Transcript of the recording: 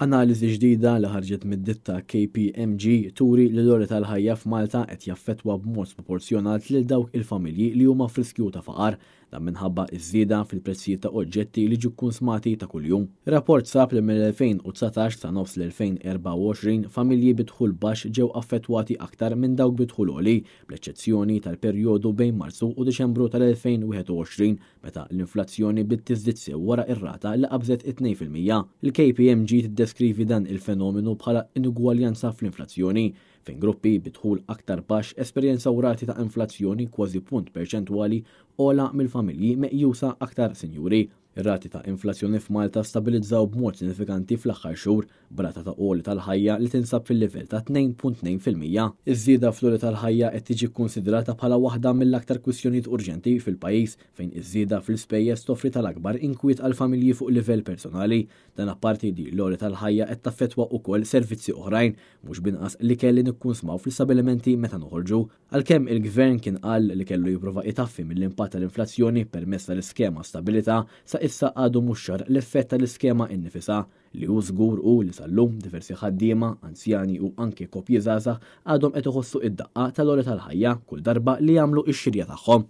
Analiżi ġdida li ħarġet mid-ditta KPMG turi li l-għoli tal-ħajja f'Malta qed jaffettwa b'mod sproporzjonat lil dawk il-familji li huma f'riskju ta' faqar, dan minħabba ż-żieda fil-prezzijiet ta' oġġetti li jiġu kkunsmati ta' kuljum. Ir-rapport sab li mill-2019 sa nofs l-2024 familji bi dħul baxx ġew affettwati aktar minn dawk bi dħul għoli, bl-eċċezzjoni tal-perjodu bejn Marzu u Diċembru tal-2021 meta l-inflazzjoni bdiet tiżdied sew wara r-rata li qabżet it-2%. Il-KPMG tiddeskrivi dan il-fenomenu bħala inugwaljanza fl-inflazzjoni, fejn gruppi bi dħul aktar baxx esperjenzaw rati ta' inflazzjoni kważi punt perċentwali ogħla mill-familji meqjusa aktar sinjuri. Ir-rati ta' inflazzjoni f'Malta stabilizzaw b'mod sinifikanti fl-aħħar xhur, b'rata ta' għoli tal-ħajja li tinsab fil-livell ta' 2.2%. Iż-żieda fl-għoli tal-ħajja qed tiġi kkunsidrata bħala waħda mill-aktar kwistjonijiet urġenti fil-pajjiż fejn iż-żieda fl-ispejjeż toffri tal-akbar inkwiet għall-familji fuq livell personali. Dan apparti li l-għoli tal-ħajja qed taffettwa wkoll servizzi oħrajn, mhux b'inqas l-ikel li nikkunsmaw fl-istabbilimenti meta noħorġu. Għalkemm il-Gvern kien qal li kellu jipprova itaffi mill-impatt tal-inflazzjoni permezz tal-iskema Stabilità, sa issa għadu mhux ċar l-effett tal-iskema innifisha. Li hu żgur hu li sal-lum diversi ħaddiema, anzjani u anke koppji żgħażagħ għadhom qed iħossu id-daqqa tal-għoli tal-ħajja kull darba li jagħmlu x-xirja tagħhom.